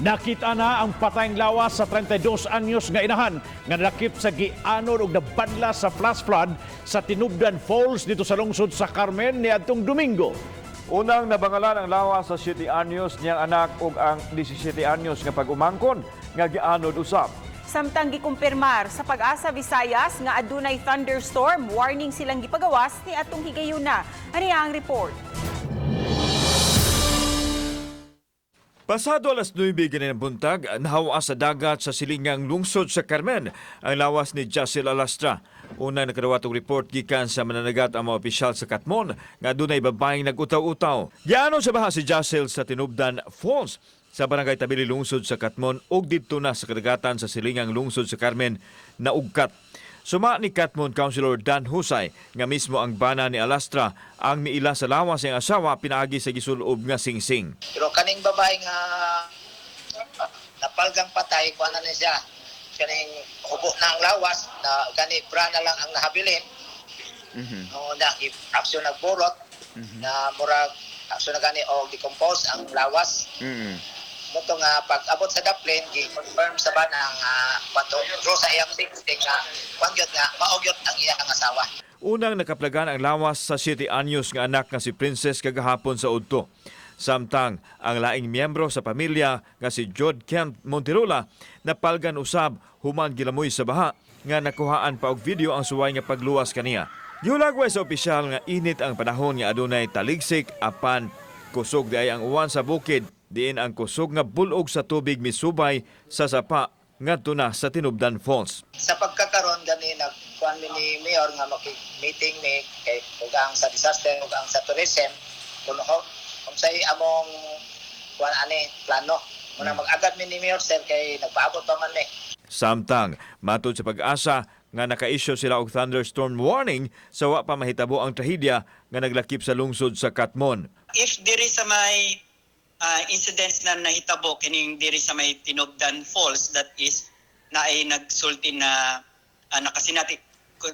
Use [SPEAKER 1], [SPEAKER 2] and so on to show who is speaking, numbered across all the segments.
[SPEAKER 1] Nakita na ang patayng lawas sa 32 anyos nga inahan nga nalakip sa gianod og nabanla sa flash flood sa Tinubdan Falls dito sa lungsod sa Carmen niadtong Domingo.
[SPEAKER 2] Unang nabangalan ang lawas sa 7 anyos niyang anak ug ang 17 anyos nga pag-umangkon nga gianod usab.
[SPEAKER 3] Samtang gikumpirmar sa Pag-asa Visayas nga adunay thunderstorm warning silang gipagawas ni atong higayuna. Ani ang report.
[SPEAKER 2] Pasado alas 9 ganin ng buntag, nahawa sa dagat sa silingang lungsod sa Carmen ang lawas ni Jacil Alastra. Unang nakadawat og report gikan sa mananagat ang mga opisyal sa Katmon nga adunay babaeng nag-utaw-utaw. Gianod sa baha si Jacil sa Tinubdan Falls sa barangay Tabili, lungsod sa Katmon, ug didto na sa kadagatan sa silingang lungsod sa Carmen na ugkat. Suma ni Katmon Councilor Dan Husay nga mismo ang bana ni Alastra ang miila sa lawas ng asawa pinaagi sa gisulob nga singsing.
[SPEAKER 4] Pero kaning babae nga napalgang patay, kuha na ni siya. Kaning hubo na ang lawas, na gani bra na lang ang nahabilin. No, na aksyon nagburot, na murag aksyon na gani og decompose ang lawas. Mao to nga pag abot sa daplin, gi-confirm sa bana nga kwato through sa iyang singsing nga kuan gyud nga mao gyud ang iyang asawa.
[SPEAKER 2] Unang nakaplagan ang lawas sa 7 anyos nga anak nga si Princess kagahapon sa udto. Samtang ang laing miyembro sa pamilya nga si Jod Kent Monterola napalgan usab human gilamoy sa baha nga nakuhaan pa og video ang suway nga pagluwas kaniya. Gihulagway sa opisyal nga init ang panahon nga adunay taligsik apan kusog di ay ang uwan sa bukid diin ang kusog nga bulog sa tubig misubay sa sapa ngadto na sa Tinubdan Falls.
[SPEAKER 4] Sa pagkakaron gani nagkuan mi ni mayor nga maki-meeting mi kay ug ang sa disaster ug ang sa tourism kung unsay among kuan ani plano. Muna mag-agad mi ni mayor, sir, kay nagpaabot pa man mi.
[SPEAKER 2] Samtang, matod sa Pag-asa nga naka-issue sila og thunderstorm warning sa wa pa mahitabo ang trahedya nga naglakip sa lungsod sa Katmon.
[SPEAKER 5] If diri sa may incidents na nahitabo kining diri sa may Tinobdan Falls, that is naay nagsulti na nakasinati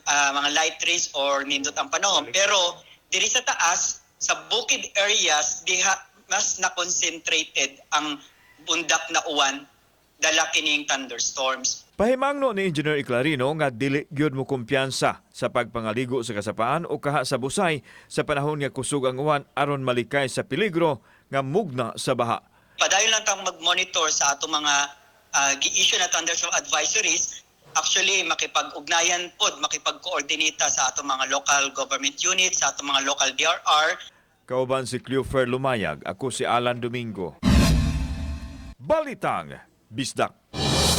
[SPEAKER 5] mga light rains or nindot ang panahon, pero diri sa taas sa bukid areas diha mas na-concentrated ang bundak na uwan dala kining thunderstorms.
[SPEAKER 2] Pahimangno ni Engineer Eclarino nga dili gyud mo kumpiyansa sa pagpangaligo sa kasapaan o kaha sa busay sa panahon nga kusog ang uwan aron malikay sa peligro nga mugna sa baha.
[SPEAKER 5] Padayon lang tang mag-monitor sa atong mga gi-issue na thunderstorm advisories. Actually, makipag-ugnayan pod, makipag-coordinate sa atong mga local government units, sa atong mga local DRR.
[SPEAKER 2] Kauban si Cleofer Lumayag, ako si Alan Domingo. Balitang Bisdak.